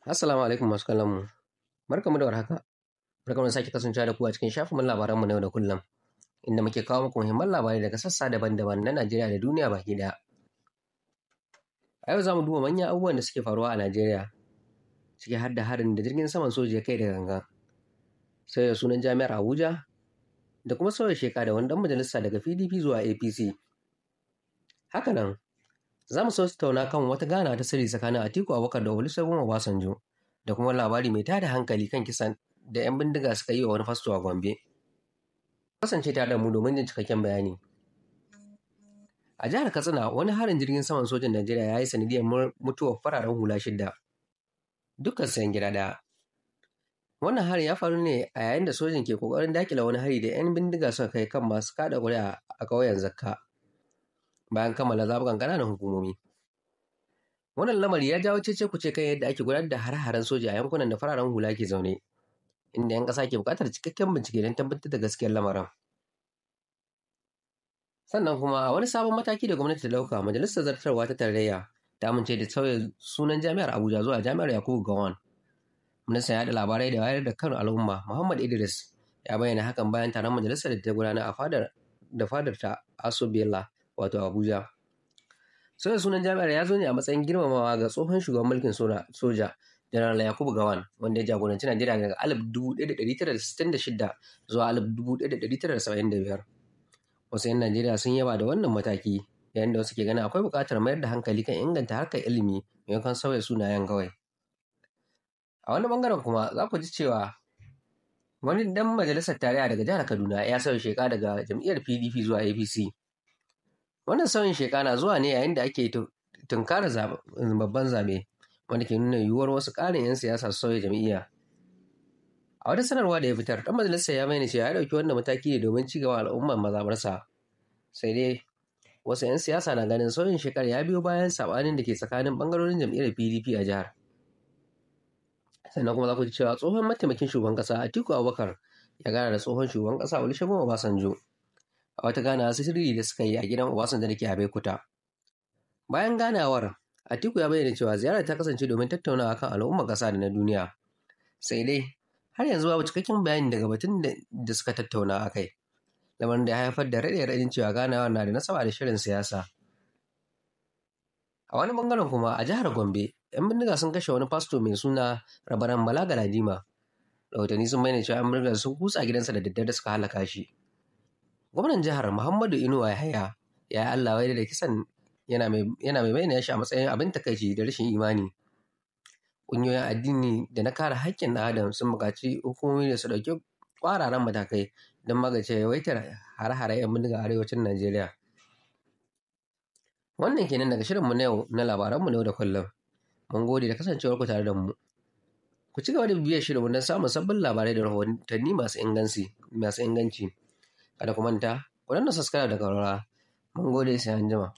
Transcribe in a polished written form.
Assalamu alaikum masu kallon mu. Barkamu da warhaka. Barkamu da sake kasancewa da ku a cikin shafin labaranmu na yau da kullum, inda muke kawo muku muhimman labarai daga sassa daban-daban na Najeriya da duniya baki ɗaya. A yau za mu duba manyan abubuwan da suke faruwa a Najeriya, ciki har da harin da jirgin saman soja ya kai da gangan, sauya sunan jami'ar Abuja, da kuma sauya sheka da wani ɗan majalisa daga PDP zuwa APC. Hakanan, za mu tattauna kan wata ganawa ta sirri tsakanin Atiku Abubakar da Olusegun Obasanjo, da kuma labari mai tada hankali kan kisan da 'yan bindiga suka yi wa wani fasto a Gombe. Kasance tare da mu domin jin cikakken bayani. A jihar Katsina, wani harin jirgin saman sojan Najeriya ya yi sanadiyar mutuwar fararen hula shida, dukkan su 'yan gida ɗaya. Wannan harin ya faru ne a yayin da sojin ke ƙoƙarin daƙile wani hari da 'yan bindiga suka kai kan masu kaɗa ƙuri'a a ƙauyen Zakka, bayan kammala zaɓukan ƙananan hukumomi. Wannan lamari ya jawo cece-kuce kan yadda ake gudanar da hare-haren soja a yankunan da fararen hula ke zaune, inda 'yan ƙasa ke buƙatar cikakken bincike don tabbatar da gaskiyar lamarin. Sannan kuma a wani sabon mataki da gwamnati ta ɗauka, Majalisar Zartarwa ta Tarayya ta amince da sauya sunan Jami'ar Abuja zuwa Jami'ar Yakubu Gowon. Ministan Yaɗa Labarai da Wayar da Kan Al'umma, Muhammad Idris, ya bayyana hakan bayan taron majalisar da ta gudana a fadar da fadar ta Aso Bella, wato Abuja. Sauya sunan jami'ar ya zo ne a matsayin girmamawa ga tsohon shugaban mulkin soja, Janar Yakubu Gowon, wanda ya jagoranci Najeriya daga 1966 zuwa 1975. Wasu 'yan Najeriya sun yaba da wannan mataki, yayin da wasu ke ganin akwai buƙatar mayar da hankali kan inganta harkar ilimi maimakon sauya sunayen kawai. A wani ɓangaren kuma za ku ji cewa wani ɗan majalisar tarayya daga jihar Kaduna ya sauya sheƙa daga jam'iyyar PDP zuwa APC. Wannan sauyin sheƙa na zuwa ne yayin da ake tunkarar babban zaɓe, wanda ke nuna yiwuwar wasu ƙarin 'yan siyasa su sauya jam'iyya. A wata sanarwa da ya fitar, ɗan majalisar ya bayyana cewa ya ɗauki wannan mataki ne domin ci gaban al'ummar mazaɓarsa. Sai dai wasu 'yan siyasa na ganin sauyin shekar ya biyo bayan saɓanin da ke tsakanin ɓangarorin jam'iyyar PDP a jihar. Sannan kuma za ku ji cewa tsohon mataimakin shugaban ƙasa Atiku Abubakar ya gana da tsohon shugaban ƙasa Olusegun Obasanjo a wata ganawa sirri da suka yi a gidan Obasanjo da ke Abeokuta. Bayan ganawar, Atiku ya bayyana cewa ziyarar ta kasance domin tattaunawa kan al'ummar ƙasa da na duniya. Sai dai har yanzu babu cikakken bayani daga batun da suka tattauna a kai, lamarin da ya haifar da raɗe-raɗin cewa ganawar na da nasaba da shirin siyasa. A wani ɓangaren kuma a jihar Gombe, 'yan bindiga sun kashe wani fasto mai suna Rabaran Bala Galadima. Rahotanni sun bayyana cewa 'yan bindigar sun kutsa gidansa da daddare suka halaka shi. Gwamnan jihar Muhammadu Inuwa Yahaya ya yi Allah wadai da kisan, yana mai bayyana shi a matsayin abin takaici da rashin imani. Ƙungiyoyin addini da na kare haƙƙin ɗan adam sun buƙaci hukumomi da su ɗauki ƙwararan matakai don magance yawaitar hare-haren 'yan bindiga a arewacin Najeriya. Wannan kenan daga shirinmu na yau na labaranmu na yau da kullum. Mun gode da kasancewarku tare da mu. Ku ci gaba da bibiyar shirinmu don samun sabbin labarai da rahotanni masu inganci. Kada ku manta, ku danna subscribe da ƙararrawa. Mun gode, sai anjima.